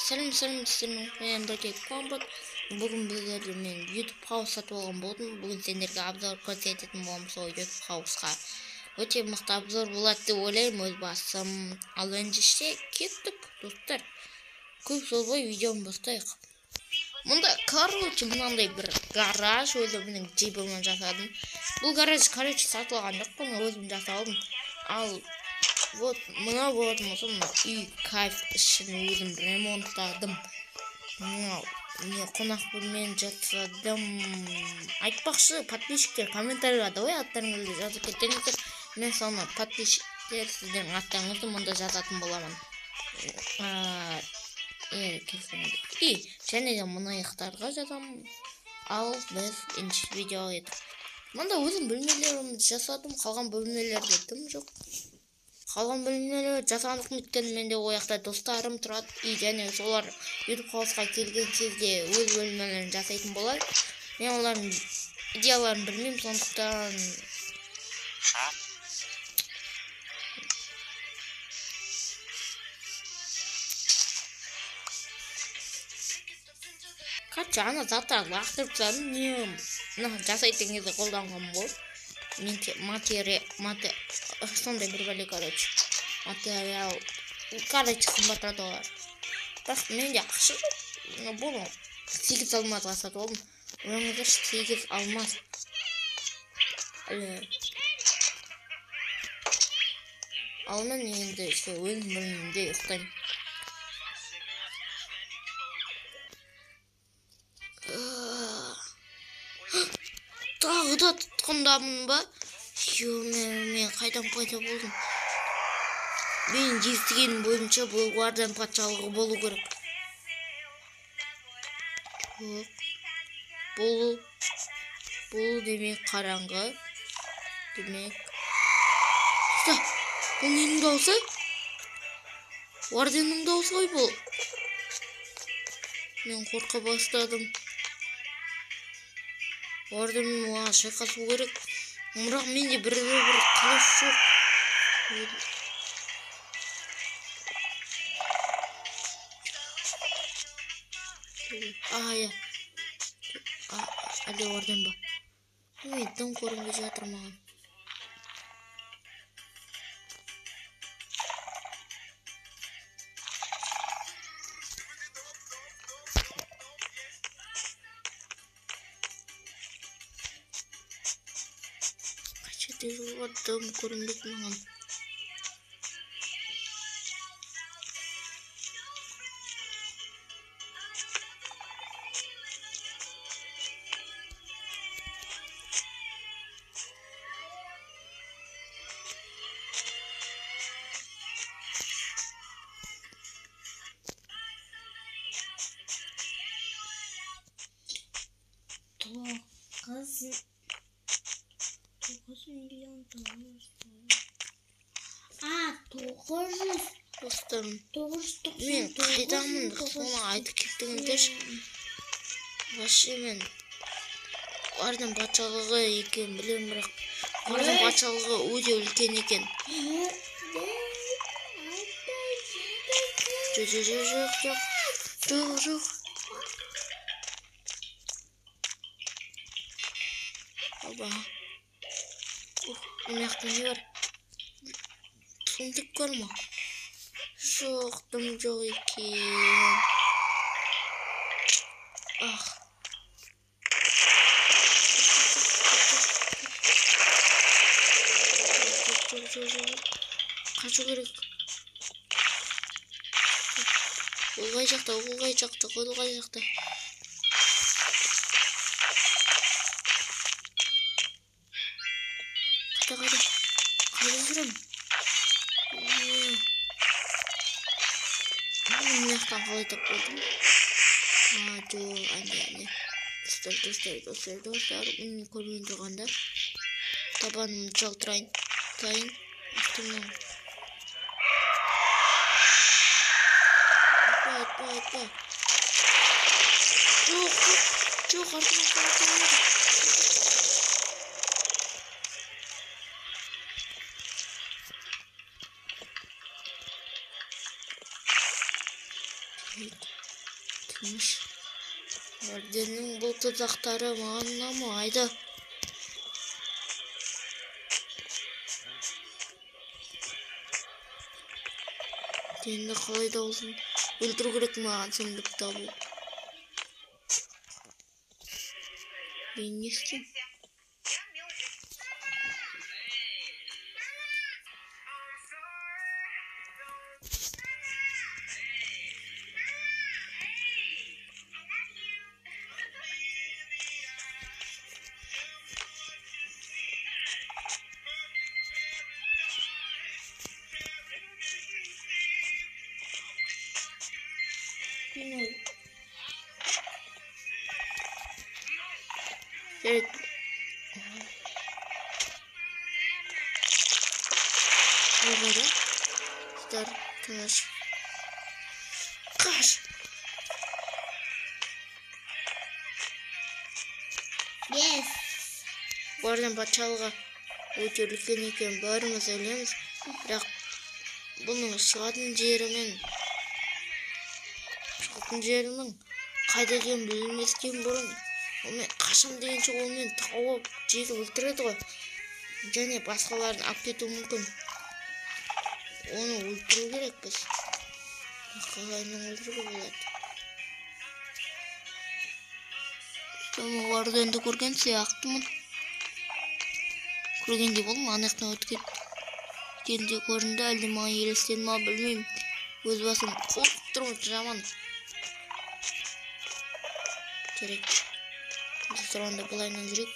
Сәлем сәлем сіздермен бірге Комбат. Бүгін біздер мен YouTube House сатып алған болдым. Бүгін сендерге обзор көрсететін боламын сол YouTube House'қа. Өте мықты обзор болады деп ойлаймын өз басым. Ал ендеше кеттік, достар. Көп созбай видеоны бастайық. Мұнда, короче, мынандай бір гараж өзімнің джибіммен жасадым. Бұл гараж, короче, сатылған жоқ, бұны өзім жасалдым. Ал вот мына болатын болса, мына үй кайф ішін өзім ремонттадым. Мынау не қонақ бөлмені жасадым. Айтпақшы, подписчиктер комментарийға давай аттарыңызды жазып кетіңіздер. Мен соны подписчиктер сіздердің аттарыңызды мұнда жазатын боламын. И және де мына аяқтарға жазамын. Ал біз енді видеоға кеттік. Мұнда өзім бөлмелерімді жасадым, қалған бөлмелерде дым жоқ. Қалған бөлмелер жасандық, өйткені менде ол жақта достарым тұрады. И және солар YouTube House'қа келген кезде өз бөлмелерін жасайтын болады. Мен олардың идеяларын білмеймін, сондықтан короче, ана заттарды лақтырып тастадым. Не мына жасайтын кезде қолданған болып. Мен сондай бір бәле, короче. Материал, короче, қымбат тұрады олар. Бірақ менде ақша жоқ. Бұны 8 алмазға сатып алдым. Ойлаңыздаршы, 8 алмаз. Ал мен енді өз бөлмемде ұйықтаймын. Тағы да тұтқындамын ба? Мен қайдан пайда болдым? Мен естігенім бойынша бұл Варден патшалығы болу керек. Жоқ. Бұл демек қараңғы. Демек. Тоқта, бұл ненің дауысы? Варденнің дауысы ғой бұл. Мен қорқа бастадым. Варденмен оған шайқасу керек. Бірақ менде бір қылыш жоқ. Иә. Әлде Варден ба? Ой, дым көрінбей жатыр маған. Дым көрінбейді маған. Тоғыз миллион тоғыз. 900. Достарым, 999. мен қайдамын, соны айтып кеттіңдерші. Вообще мен Варден патшалығы екенін білемін, бірақ Варден патшалығы өте үлкен екен. Жоқ, жоқ, жоқ, жоқ, жоқ, жоқ. Оба. Мына жақта не бар? Сундук бар ма? Жоқ, дым жоқ екен. Ах. Жоқ, жоқ, жоқ. Қашу керек. Ол қай жақта? Ол қай жақта? Ол қай жақта? Қайда? Қайда жүремін? Мына жақтан қалай тап болдым? Жоқ, әне, әне. Достар, достар, достар, достар, мені көрмей тұрғандар. Табанымды жалтырайын. Тайын. Артымнан. Айтпа, айтпа, айтпа. Жоқ, жоқ, жоқ, артымнан қалай. Тыныш. Варденнің бұл тұзақтары маған ұнамайды. Енді қалай да болсын өлтіру керек маған сұмдық табу. Мен не істеймін? Жарайды. Жоғары. Достар, тыныш. Қаш! Yes. Варден патшалығы өте үлкен екенін бәріміз білеміз. Бірақ бұның шығатын жерінің қайда екенін білместен бұрын онымен қашам дегенше онымен тауып жетіп өлтіреді ғой. Және басқаларын алып кетуі мүмкін. Оны өлтіру керек біз. Қалайынан өлтіруге болады? Мен Варденді көрген сияқтымын. Көргендей болдым, ана жақтан өтіп кеткенде көрінді, әлде маған елестеді ма білмеймін. Өз басым қорқып тұрмын жаман. Жарайды. Достар, онда былайынан жүрейік.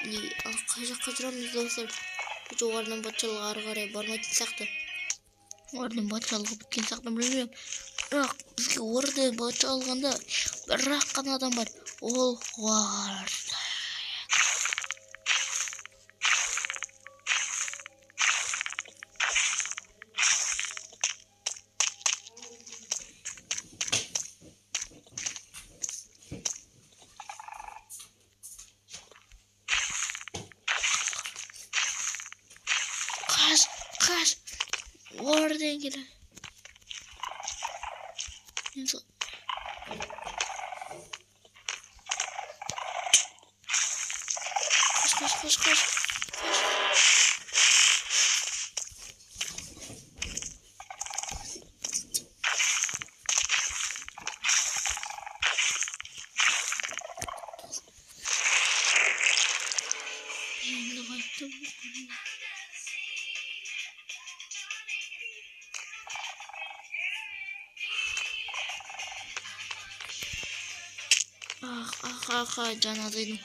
Қай жаққа жүреміз, достар? Жоғарыдан патшалығы ары қарай бармайтын сияқты. Орден патшалығы біткен сияқты, білмеймін. Бірақ бізге орден патшалығында бір-ақ қана адам бар. Ол Варден. Қаш, қаш. Варден келеді. Қаш, қаш, қаш, қаш. Қаш. Енді қайтты бұл. Ах, ах, ах, ах, жан азайдым.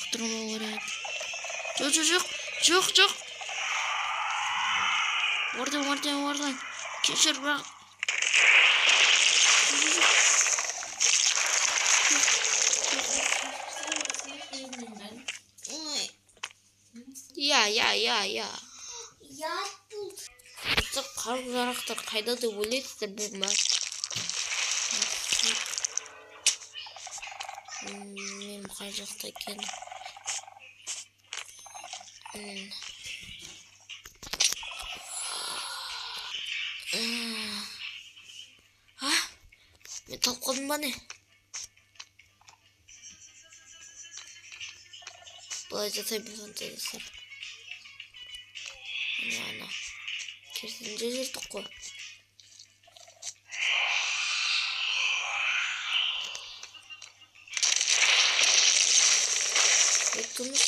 Құтырмау керек. Жоқ, жоқ, жоқ, жоқ, жоқ. Варден, Варден, Варден. Кешір, бірақ. Ой. Я, я, я, я. Ұят болды. Достар, қару-жарақтар қайда деп ойлайсыздар бұл ма? Мен қай жақта екенін. А? Мен талып қалдым ба не? Былай жасаймыз онда, достар. Міне ана. Керісінше жүрдік қой. Өткіміз.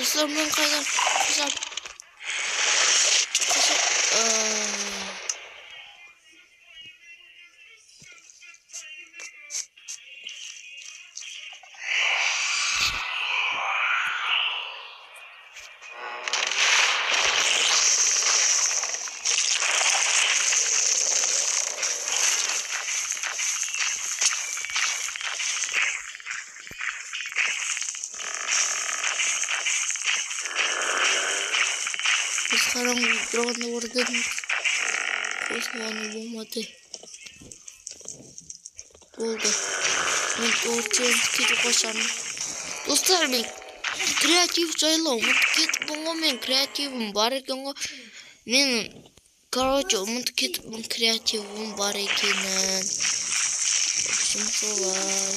Достар, мен қайда қашам. Біз қараңғы тұрғанда орден қосылғаны болмады. Болды. Мен орден кетіп қашамын. Достар, мен креатив жайлы ұмытып кетіппін ғой, мен креативім бар екен ғой. Мен, короче, ұмытып кетіппін креативім бар екенін. В общем, солай.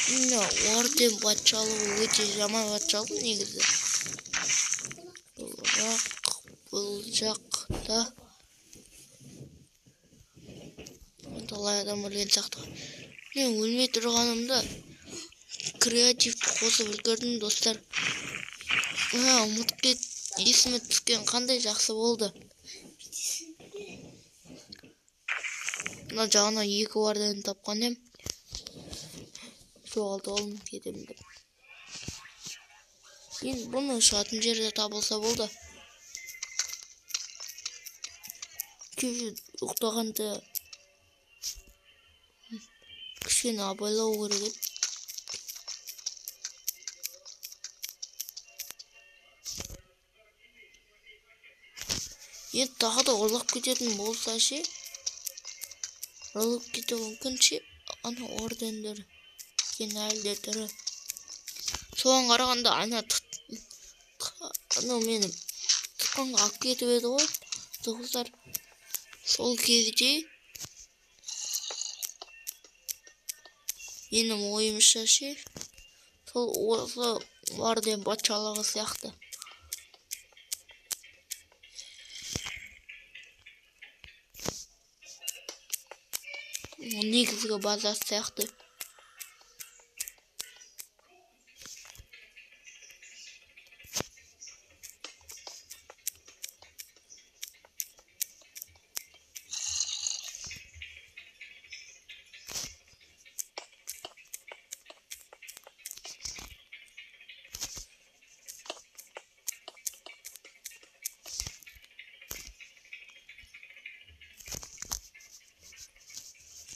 Міне, орден патшалығы өте жаман патшалық негізі. Бірақ бұл жақта талай адам өлген сияқты. Мен өлмей тұрғанымда креативті қосып үлгердім, достар. Ұмытып кет, есіме түскен қандай жақсы болды. Мына жағына 2 орден тапқан едім. Жоғалтып алдым, кетемін деп. Енді бұны ұшатын жерде табылса болды. Кеше ұйықтағанда кішкене абайлау керек еді. Енді тағы да ұрлап кететін болса ше, ұрлап кетуі мүмкін ше, ана ордендер әлі де тірі. Соған қарағанда анау мені тұтқынға алып кетіп еді ғой, достар. Сол кезде менің ойымша ше, сол осы орден патшалығы сияқты. Негізгі база сияқты.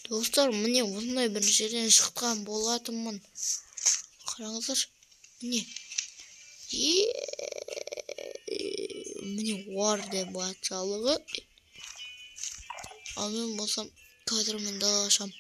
Достар, міне осындай бір жерден шыққан болатынмын. Қараңыздар, міне. Міне орден патшалығы. Ал мен болсам қазір мен далаға шығамын.